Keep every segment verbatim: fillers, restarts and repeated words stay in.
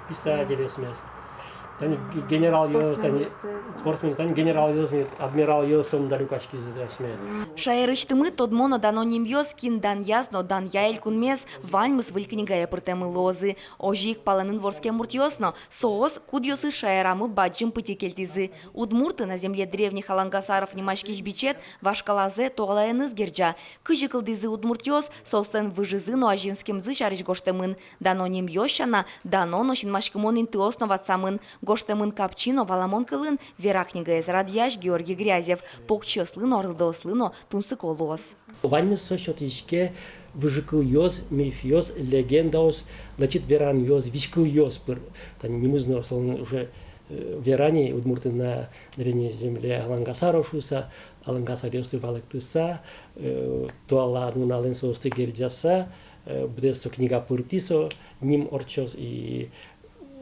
Писательёсмес. Тани ге-, генералъёс, тани спортсменъёс, тани генералъёс, адмиралъёс сомында люкаськизы асьме. Шаерысьтымы тодмо но дано нимъёс, кин данъяз но данъя элькунмес, ваньмыз выль книгае пыртэмын луозы. Озьы ик палэнын вордскем муртъёс но, соос, кудъёсыз шаерамы бадӟым пытьы кельтӥзы. «Удмурты на земле древних Алан-Гасаров» нимаськись бичет вашкалазэ туалаеныз герӟа. Кызьы кылдӥзы удмуртъёс, соослэн выжызы но азинскемзы сярысь гожтэмын. Дано нимъёс сяна, дано но синмаськымон интыос но ватсамын. Гожтэмын капчи но валамон кылын. «Вера» книгаез радъясь Георгий Грязев. Покчиослы но, арлыдоослы но тунсыко луоз. Ваньмыз со сётӥське выжыкылъёс, мифъёс, легендаос, значит, веранъёс, визькылъёс пыр. Тани нимыз но солэн уже, э, «Вера» ни, «Удмурты на древней земле Алан-Гасаров» шуыса, алан-гасаръёсты валэктыса, э, туала нуналэн соосты герӟаса, э, быдэс со книга пыртӥ, со ним ортчоз, и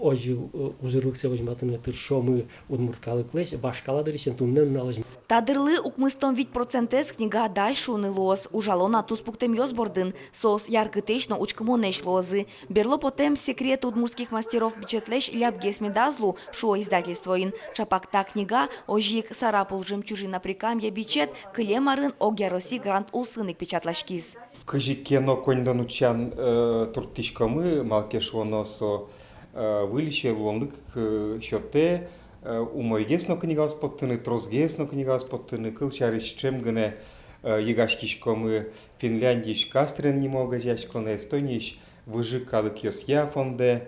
озьы, э, узырлыксэ возьматыны тыршомы удмурт калыклэсь вашкала дырысен туннэ нуналозь. Та дырлы укмыстон вить процентэз книга дась шуыны луоз. Ужало на туспуктэмъёс бордын, соос яркытэсь но учкымонэсь луозы. Берло потэм «Секреты удмуртских мастеров» бичетлэсь лябгес медаз лу, шуо издательствоын. Чапак та книга озьы ик «Сарапул, жемчужина Прикамья» бичет кылем арын огъяроссий грант улсын ик печатласькиз. Кызьы ке но коньдон утчан, э, турттӥськомы, малы ке шуоно со, э, выльысь луонлык, э, сётэ, э, умойгес но книгаос поттыны, тросгес но книгаос поттыны. Кылсярысь, ӵем гинэ, э, йыгаськиськомы Финляндиысь «Кастрен» нимо огазеяськонэ, Эстониысь «Выжы калыкъёсъя» фондэ.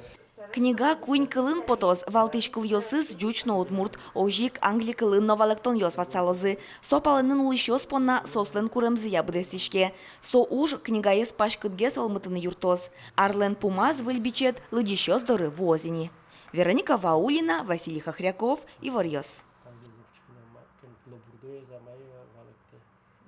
Книга куинь кылын потоз, валтӥсь кылъёсыз ӟуч но удмурт, озьы ик англи кылын но валэктонъёс ватсалозы. Со палэнын улӥсьёс понна соослэн куремзыя быдэстӥське. Со уж книгаез паськытгес вӧлмытыны юрттоз. Арлэн пумаз выль бичет лыдӟисьёс доры вуоз ини. Вероника Ваулина, Василий Хохряков, «Иворъёс».